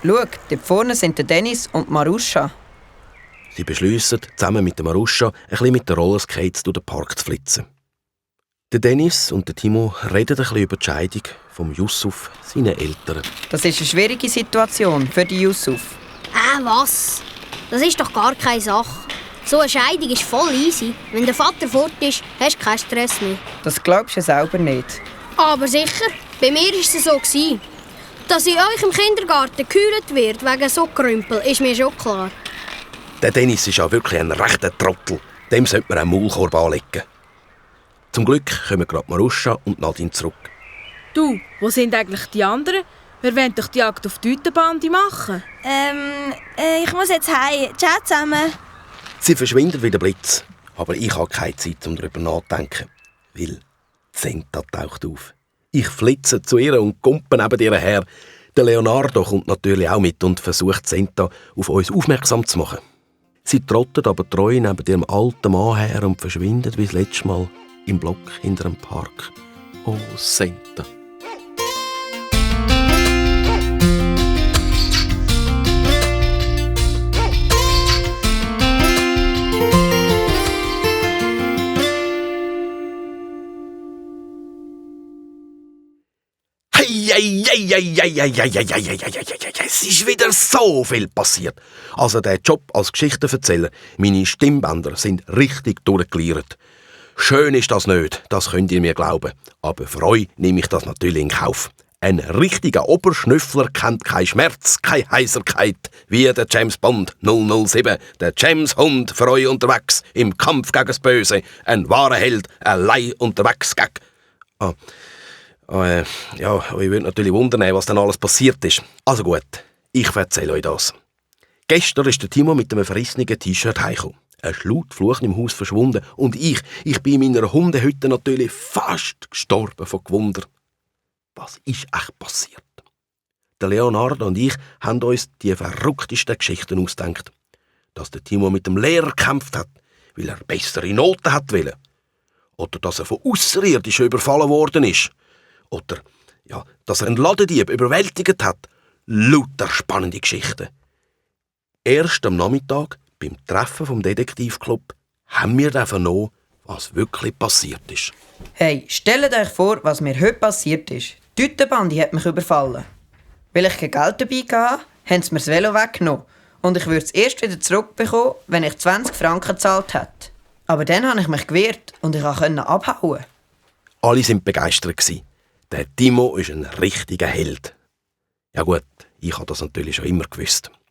Schau, dort vorne sind der Dennis und Maruscha. Sie beschliessen, zusammen mit der Maruscha ein bisschen mit den Rollerskates durch den Park zu flitzen. Der Dennis und der Timo reden ein bisschen über die Scheidung von Yusuf, seinen Eltern. Das ist eine schwierige Situation für die Yusuf. Was? Das ist doch gar keine Sache. So eine Scheidung ist voll easy. Wenn der Vater fort ist, hast du keinen Stress mehr. Das glaubst du selber nicht. Aber sicher, bei mir war es so. Dass in euch im Kindergarten gekühlt wird wegen so Krümpel, ist mir schon klar. Der Dennis ist ja wirklich ein rechter Trottel. Dem sollte man einen Maulkorb anlegen. Zum Glück kommen gerade Maruscha und Nadine zurück. Du, wo sind eigentlich die anderen? Wir wollen doch die Jagd auf die Tütenbande machen. Ich muss jetzt heim. Ciao zusammen. Sie verschwinden wie der Blitz. Aber ich habe keine Zeit, um darüber nachzudenken. Weil Zenta taucht auf. Ich flitze zu ihr und kumpe neben ihr her. Der Leonardo kommt natürlich auch mit und versucht Zenta auf uns aufmerksam zu machen. Sie trottet aber treu neben ihrem alten Mann her und verschwindet wie das letzte Mal im Block hinter dem Park. Oh, Zenta. Es ist wieder so viel passiert. Also der Job als Geschichtenerzähler, meine Stimmbänder sind richtig durchgeliert. Schön ist das nicht, das könnt ihr mir glauben. Aber für euch nehme ich das natürlich in Kauf. Ein richtiger Oberschnüffler kennt keinen Schmerz, keine Heiserkeit, wie der James Bond 007, der James Hund für euch unterwegs, im Kampf gegen das Böse, ein wahrer Held, allein unterwegs gegen... Ja, ich würde natürlich wundern, was dann alles passiert ist. Also gut, ich erzähle euch das. Gestern ist der Timo mit einem verrissenen T-Shirt heimgekommen. Er ist laut fluchend im Haus verschwunden und ich bin in meiner Hundehütte natürlich fast gestorben von Gewunder. Was ist echt passiert? Der Leonardo und ich haben uns die verrücktesten Geschichten ausgedacht. Dass der Timo mit dem Lehrer gekämpft hat, weil er bessere Noten hat wollen. Oder dass er von Außerirdischen überfallen worden ist. Oder dass er einen Ladendieb überwältigt hat. Lauter spannende Geschichten. Erst am Nachmittag, beim Treffen vom Detektivclub, haben wir dann vernommen, was wirklich passiert ist. Hey, stellt euch vor, was mir heute passiert ist. Die Tütenbande hat mich überfallen. Weil ich kein Geld dabei hatte, haben sie mir das Velo weggenommen. Und ich würde es erst wieder zurückbekommen, wenn ich 20 Franken gezahlt hätte. Aber dann habe ich mich gewehrt und ich konnte abhauen. Alle waren begeistert. Der Timo ist ein richtiger Held. Ja gut, ich habe das natürlich schon immer gewusst.